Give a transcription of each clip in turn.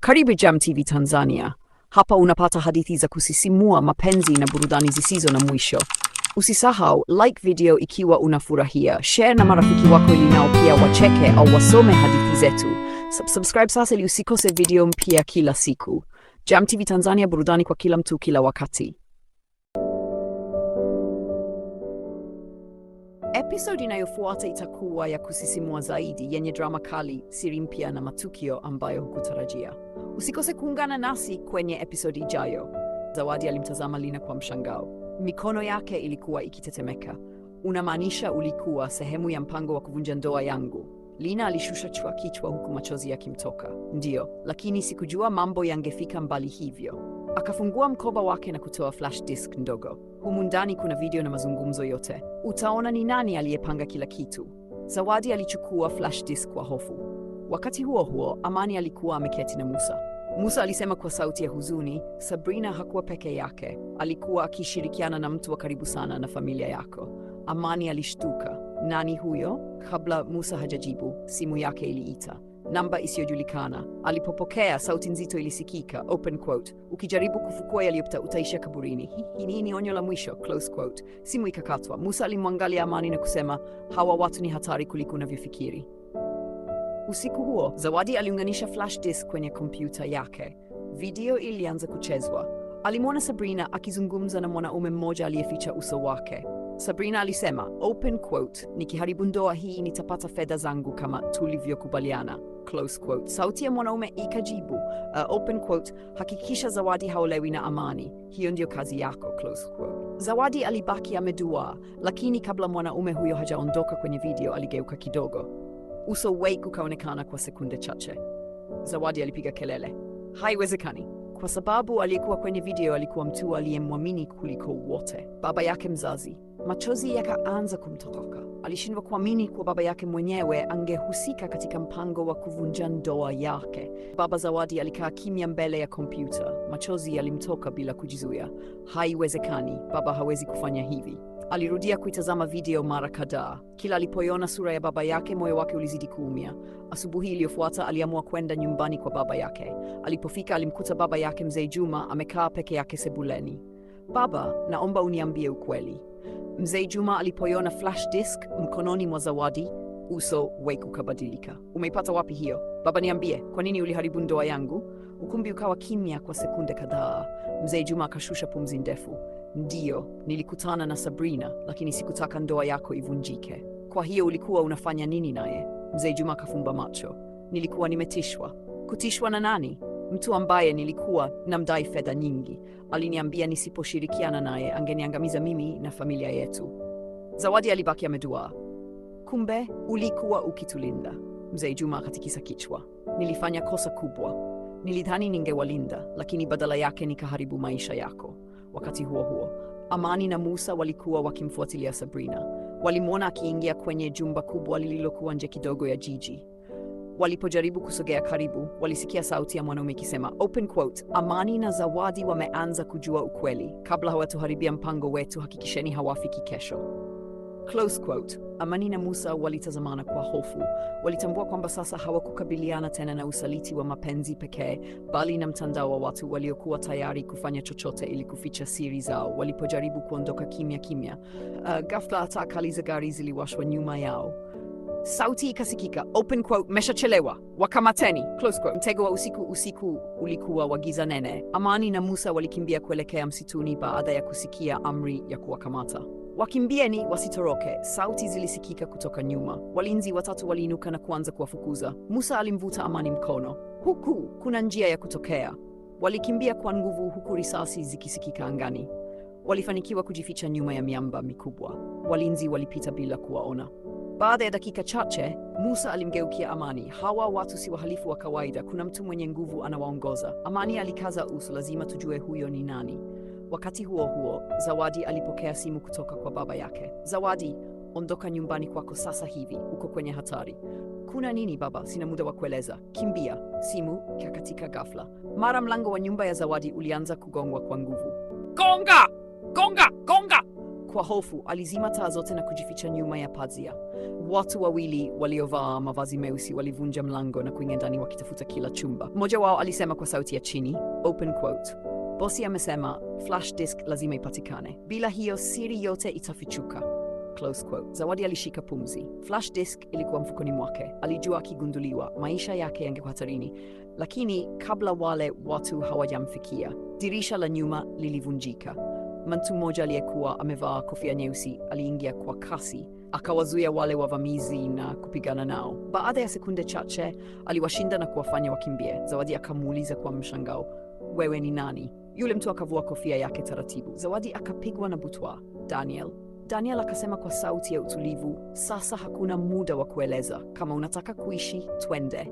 Karibu Jam TV Tanzania. Hapa unapata hadithi za kusisimua, mapenzi na burudani zisizo na mwisho. Usisahau like video ikiwa unafurahia, share na marafiki wako ili nao pia wacheke au wasome hadithi zetu. Subscribe sasa ili usikose video mpya kila siku. Jam TV Tanzania, burudani kwa kila mtu kila wakati. Episodi inayofuata itakuwa ya kusisimua zaidi, yenye drama kali, siri mpya na matukio ambayo hukutarajia. Usikose kuungana nasi kwenye episodi ijayo. Zawadi alimtazama Lina kwa mshangao. Mikono yake ilikuwa ikitetemeka. Unamaanisha ulikuwa sehemu ya mpango wa kuvunja ndoa yangu? Lina alishusha kichwa huku machozi yakimtoka. Ndiyo, lakini sikujua mambo yangefika mbali hivyo. Akafungua mkoba wake na kutoa flash disk ndogo. Humu ndani kuna video na mazungumzo yote. Utaona ni nani aliyepanga kila kitu. Zawadi alichukua flash disk kwa hofu. Wakati huo huo, Amani alikuwa ameketi na Musa. Musa alisema kwa sauti ya huzuni, Sabrina hakuwa peke yake, alikuwa akishirikiana na mtu wa karibu sana na familia yako. Amani alishtuka. Nani huyo? Kabla Musa hajajibu, simu yake iliita. Namba isiyojulikana. Alipopokea, sauti nzito ilisikika, open quote, ukijaribu kufukua yaliyopita utaishia kaburini. Hii ni onyo la mwisho, close quote. Simu ikakatwa. Musa alimwangalia Amani na kusema, hawa watu ni hatari kuliko unavyofikiri. Usiku huo, Zawadi aliunganisha flash disk kwenye kompyuta yake. Video ilianza kuchezwa. Alimwona Sabrina akizungumza na mwanaume mmoja aliyeficha uso wake. Sabrina alisema, open quote, nikiharibu ndoa hii nitapata fedha zangu kama tulivyokubaliana, close quote. Sauti ya mwanaume ikajibu, open quote, hakikisha Zawadi haolewi na Amani, hiyo ndio kazi yako, close quote. Zawadi alibaki ameduaa, lakini kabla mwanaume huyo hajaondoka kwenye video aligeuka kidogo. Uso wake ukaonekana kwa sekunde chache. Zawadi alipiga kelele, haiwezekani, kwa sababu aliyekuwa kwenye video alikuwa mtu aliyemwamini kuliko wote, baba yake mzazi. Machozi yakaanza kumtoka. Alishindwa kuamini kuwa baba yake mwenyewe angehusika katika mpango wa kuvunja ndoa yake. Baba Zawadi alikaa kimya mbele ya kompyuta, machozi yalimtoka bila kujizuia. Haiwezekani, baba hawezi kufanya hivi. Alirudia kuitazama video mara kadhaa. Kila alipoiona sura ya baba yake, moyo wake ulizidi kuumia. Asubuhi iliyofuata aliamua kwenda nyumbani kwa baba yake. Alipofika alimkuta baba yake Mzee Juma amekaa peke yake sebuleni. Baba, naomba uniambie ukweli. Mzee Juma alipoiona flash disk mkononi mwa Zawadi, uso wake ukabadilika. Umeipata wapi hiyo? Baba, niambie, kwa nini uliharibu ndoa yangu? Ukumbi ukawa kimya kwa sekunde kadhaa. Mzee Juma akashusha pumzi ndefu. Ndiyo, nilikutana na Sabrina, lakini sikutaka ndoa yako ivunjike. Kwa hiyo ulikuwa unafanya nini naye? Mzee Juma akafumba macho. Nilikuwa nimetishwa. Kutishwa na nani? Mtu ambaye nilikuwa namdai fedha nyingi. Aliniambia nisiposhirikiana naye angeniangamiza mimi na familia yetu. Zawadi alibaki ameduaa. Kumbe ulikuwa ukitulinda. Mzee Juma akatikisa kichwa. Nilifanya kosa kubwa. Nilidhani ningewalinda, lakini badala yake nikaharibu maisha yako. Wakati huo huo, Amani na Musa walikuwa wakimfuatilia Sabrina. Walimwona akiingia kwenye jumba kubwa lililokuwa nje kidogo ya jiji. Walipojaribu kusogea karibu, walisikia sauti ya mwanaume ikisema, open quote, Amani na Zawadi wameanza kujua ukweli. Kabla hawatuharibia mpango wetu, hakikisheni hawafiki kesho. Close quote. Amani na Musa walitazamana kwa hofu. Walitambua kwamba sasa hawakukabiliana tena na usaliti wa mapenzi pekee, bali na mtandao wa watu waliokuwa tayari kufanya chochote ili kuficha siri zao. Walipojaribu kuondoka kimya kimya, ghafla taa kali za gari ziliwashwa nyuma yao. Sauti ikasikika, open quote, meshachelewa, wakamateni, close quote. Mtego wa usiku. Usiku ulikuwa wa giza nene. Amani na Musa walikimbia kuelekea msituni baada ya kusikia amri ya kuwakamata. Wakimbieni wasitoroke, sauti zilisikika kutoka nyuma. Walinzi watatu waliinuka na kuanza kuwafukuza. Musa alimvuta Amani mkono. Huku kuna njia ya kutokea. Walikimbia kwa nguvu huku risasi zikisikika angani. Walifanikiwa kujificha nyuma ya miamba mikubwa. Walinzi walipita bila kuwaona. Baada ya dakika chache, Musa alimgeukia Amani. Hawa watu si wahalifu wa kawaida, kuna mtu mwenye nguvu anawaongoza. Amani alikaza uso, lazima tujue huyo ni nani. Wakati huo huo, Zawadi alipokea simu kutoka kwa baba yake. Zawadi, ondoka nyumbani kwako sasa hivi, uko kwenye hatari. Kuna nini baba? Sina muda wa kueleza. Kimbia. Simu ikakatika ghafla. Mara mlango wa nyumba ya Zawadi ulianza kugongwa kwa nguvu. Gonga! Gonga! Gonga! Kwa hofu, alizima taa zote na kujificha nyuma ya pazia. Watu wawili waliovaa mavazi meusi walivunja mlango na kuingia ndani wakitafuta kila chumba. Mmoja wao alisema kwa sauti ya chini, open quote, bosi amesema flash disk lazima ipatikane, bila hiyo siri yote itafichuka. Close quote. Zawadi alishika pumzi. Flash disk ilikuwa mfukoni mwake. Alijua akigunduliwa maisha yake yangekuwa hatarini, lakini kabla wale watu hawajamfikia, dirisha la nyuma lilivunjika. Mtu mmoja aliyekuwa amevaa kofia nyeusi aliingia kwa kasi, akawazuia wale wavamizi na kupigana nao. Baada ya sekunde chache, aliwashinda na kuwafanya wakimbie. Zawadi akamuuliza kwa mshangao, wewe ni nani? Yule mtu akavua kofia yake taratibu. Zawadi akapigwa na butwa. Daniel. Daniel akasema kwa sauti ya utulivu, sasa hakuna muda wa kueleza. Kama unataka kuishi, twende.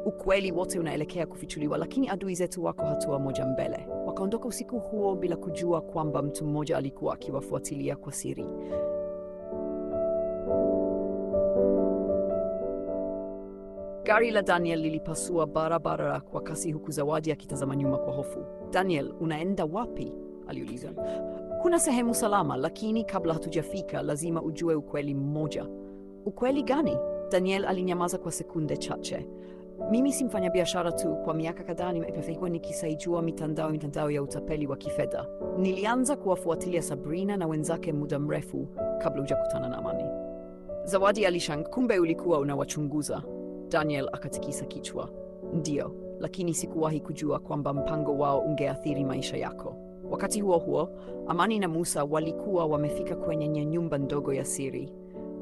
Ukweli wote unaelekea kufichuliwa, lakini adui zetu wako hatua moja mbele. Wakaondoka usiku huo bila kujua kwamba mtu mmoja alikuwa akiwafuatilia kwa siri. Gari la Daniel lilipasua barabara kwa kasi huku Zawadi akitazama nyuma kwa hofu. Daniel, unaenda wapi? Aliuliza. Kuna sehemu salama, lakini kabla hatujafika lazima ujue ukweli mmoja. Ukweli gani? Daniel alinyamaza kwa sekunde chache. Mimi si mfanyabiashara tu. Kwa miaka kadhaa nimekuwa nikisaijua mitandao ya utapeli wa kifedha. Nilianza kuwafuatilia Sabrina na wenzake muda mrefu kabla hujakutana na Amani. Zawadi alishangaa, kumbe ulikuwa unawachunguza. Daniel akatikisa kichwa. Ndiyo, lakini sikuwahi kujua kwamba mpango wao ungeathiri maisha yako. Wakati huo huo, Amani na Musa walikuwa wamefika kwenye nyumba ndogo ya siri.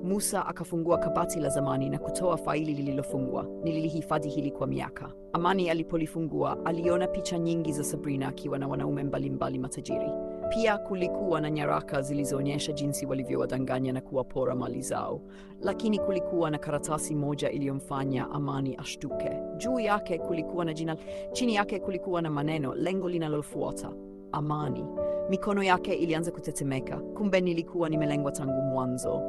Musa akafungua kabati la zamani na kutoa faili lililofungwa. Nililihifadhi hili kwa miaka. Amani alipolifungua, aliona picha nyingi za Sabrina akiwa na wanaume mbalimbali matajiri. Pia kulikuwa na nyaraka zilizoonyesha jinsi walivyowadanganya na kuwapora mali zao. Lakini kulikuwa na karatasi moja iliyomfanya Amani ashtuke. Juu yake kulikuwa na jina, chini yake kulikuwa na maneno, lengo linalofuata, Amani. Mikono yake ilianza kutetemeka. Kumbe nilikuwa nimelengwa tangu mwanzo.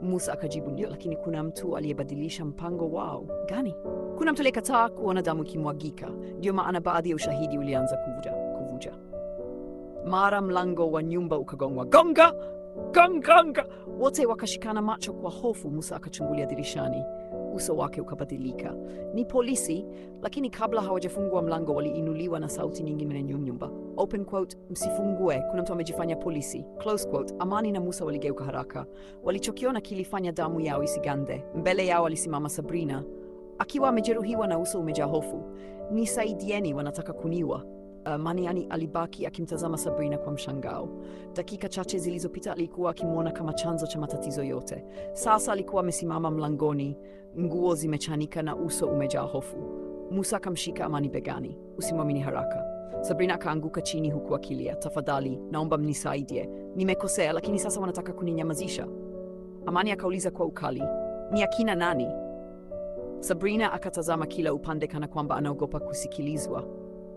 Musa akajibu, ndio, lakini kuna mtu aliyebadilisha mpango wao. Gani? Kuna mtu aliyekataa kuona damu ikimwagika. Ndio maana baadhi ya ushahidi ulianza kuvuja. Mara mlango wa nyumba ukagongwa. Gonga! Gonga! Wote wakashikana macho kwa hofu. Musa akachungulia dirishani. Uso wake ukabadilika. Ni polisi, lakini kabla hawajafungua mlango waliinuliwa na sauti nyingine ya nyumba. Open quote, msifungue, kuna mtu amejifanya polisi. Close quote. Amani na Musa waligeuka haraka. Walichokiona kilifanya damu yao isigande. Mbele yao alisimama Sabrina, akiwa amejeruhiwa na uso umejaa hofu. Nisaidieni, wanataka kuniua. Amani alibaki akimtazama Sabrina kwa mshangao. Dakika chache zilizopita alikuwa akimwona kama chanzo cha matatizo yote. Sasa alikuwa amesimama mlangoni, nguo zimechanika na uso umejaa hofu. Musa akamshika Amani begani. Usimwamini haraka. Sabrina akaanguka chini huku akilia, tafadhali, naomba mnisaidie. Nimekosea, lakini sasa wanataka kuninyamazisha. Amani akauliza kwa ukali, ni akina nani? Sabrina akatazama kila upande kana kwamba anaogopa kusikilizwa.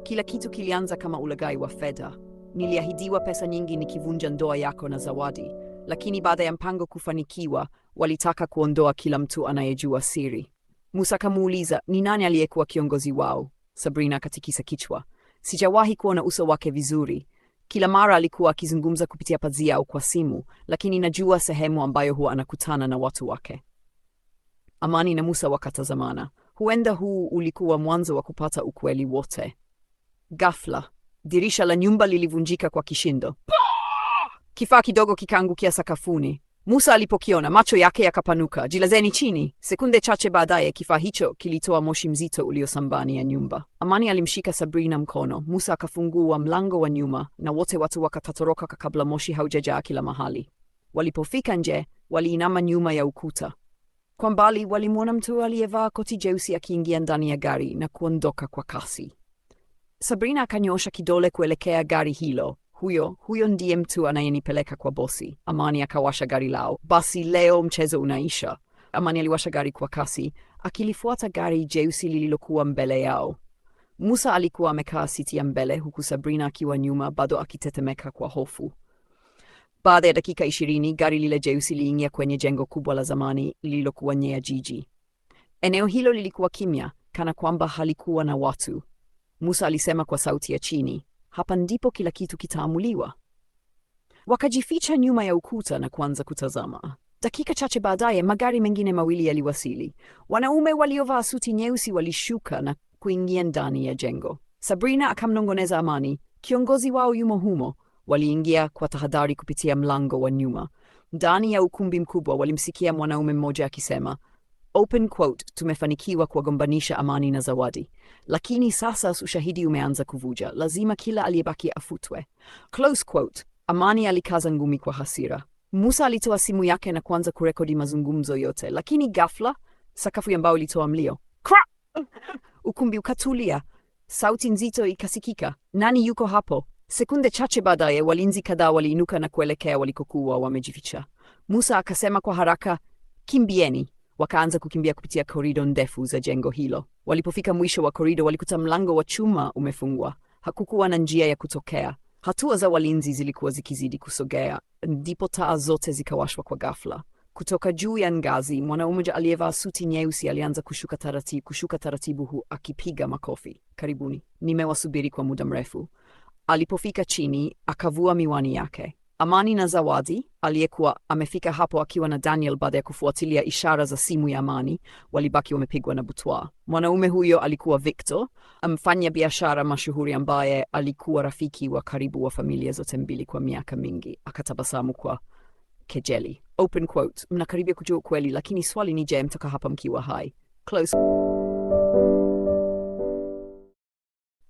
Kila kitu kilianza kama ulaghai wa fedha. Niliahidiwa pesa nyingi nikivunja ndoa yako na Zawadi, lakini baada ya mpango kufanikiwa, walitaka kuondoa kila mtu anayejua siri. Musa akamuuliza, ni nani aliyekuwa kiongozi wao? Sabrina akatikisa kichwa. Sijawahi kuona uso wake vizuri. Kila mara alikuwa akizungumza kupitia pazia au kwa simu, lakini najua sehemu ambayo huwa anakutana na watu wake. Amani na Musa wakatazamana. Huenda huu ulikuwa mwanzo wa kupata ukweli wote. Ghafla, dirisha la nyumba lilivunjika kwa kishindo. Kifaa kidogo kikaangukia sakafuni. Musa alipokiona, macho yake yakapanuka. Jilazeni chini. Sekunde chache baadaye, kifaa hicho kilitoa moshi mzito uliosambaa ya nyumba. Amani alimshika Sabrina mkono. Musa akafungua mlango wa nyuma na wote watu wakatoroka kabla moshi haujajaa kila mahali. Walipofika nje, waliinama nyuma ya ukuta. Kwa mbali walimwona mtu aliyevaa koti jeusi akiingia ndani ya gari na kuondoka kwa kasi. Sabrina akanyoosha kidole kuelekea gari hilo. Huyo ndiye mtu anayenipeleka kwa bosi. Amani akawasha gari lao. Basi leo mchezo unaisha. Amani aliwasha gari kwa kasi, akilifuata gari jeusi lililokuwa mbele yao. Musa alikuwa amekaa siti ya mbele huku Sabrina akiwa nyuma bado akitetemeka kwa hofu. Baada ya dakika 20, gari lile jeusi liingia kwenye jengo kubwa la zamani lililokuwa nje ya jiji. Eneo hilo lilikuwa kimya, kana kwamba halikuwa na watu. Musa alisema kwa sauti ya chini, hapa ndipo kila kitu kitaamuliwa. Wakajificha nyuma ya ukuta na kuanza kutazama. Dakika chache baadaye, magari mengine mawili yaliwasili. Wanaume waliovaa suti nyeusi walishuka na kuingia ndani ya jengo. Sabrina akamnongoneza Amani, "Kiongozi wao yumo humo." Waliingia kwa tahadhari kupitia mlango wa nyuma. Ndani ya ukumbi mkubwa walimsikia mwanaume mmoja akisema, open quote, "Tumefanikiwa kuwagombanisha Amani na Zawadi, lakini sasa ushahidi umeanza kuvuja. Lazima kila aliyebaki afutwe." Close quote. Amani alikaza ngumi kwa hasira. Musa alitoa simu yake na kuanza kurekodi mazungumzo yote, lakini ghafla sakafu ya mbao ilitoa mlio. Kra! Ukumbi ukatulia. Sauti nzito ikasikika, "Nani yuko hapo?" Sekunde chache baadaye, walinzi kadhaa waliinuka na kuelekea walikokuwa wamejificha. Musa akasema kwa haraka, "Kimbieni!" Wakaanza kukimbia kupitia korido ndefu za jengo hilo. Walipofika mwisho wa korido, walikuta mlango wa chuma umefungwa. Hakukuwa na njia ya kutokea. Hatua za walinzi zilikuwa zikizidi kusogea, ndipo taa zote zikawashwa kwa ghafla. Kutoka juu ya ngazi, mwanaume aliyevaa suti nyeusi alianza kushuka taratibu huku akipiga makofi. "Karibuni, nimewasubiri kwa muda mrefu." Alipofika chini, akavua miwani yake. Amani na Zawadi, aliyekuwa amefika hapo akiwa na Daniel baada ya kufuatilia ishara za simu ya Amani, walibaki wamepigwa na butwaa. Mwanaume huyo alikuwa Victor, mfanya biashara mashuhuri ambaye alikuwa rafiki wa karibu wa familia zote mbili kwa miaka mingi. Akatabasamu kwa kejeli. Open quote, "Mnakaribia kujua ukweli, lakini swali ni je, mtoka hapa mkiwa hai?" Close.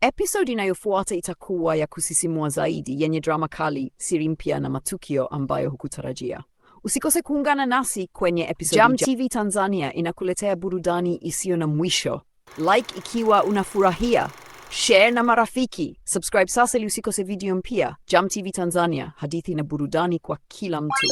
Episode inayofuata itakuwa ya kusisimua zaidi, yenye drama kali, siri mpya na matukio ambayo hukutarajia. Usikose kuungana nasi kwenye episode. Jam TV Tanzania inakuletea burudani isiyo na mwisho. Like ikiwa unafurahia, share na marafiki, subscribe sasa ili usikose video mpya. Jam TV Tanzania, hadithi na burudani kwa kila mtu.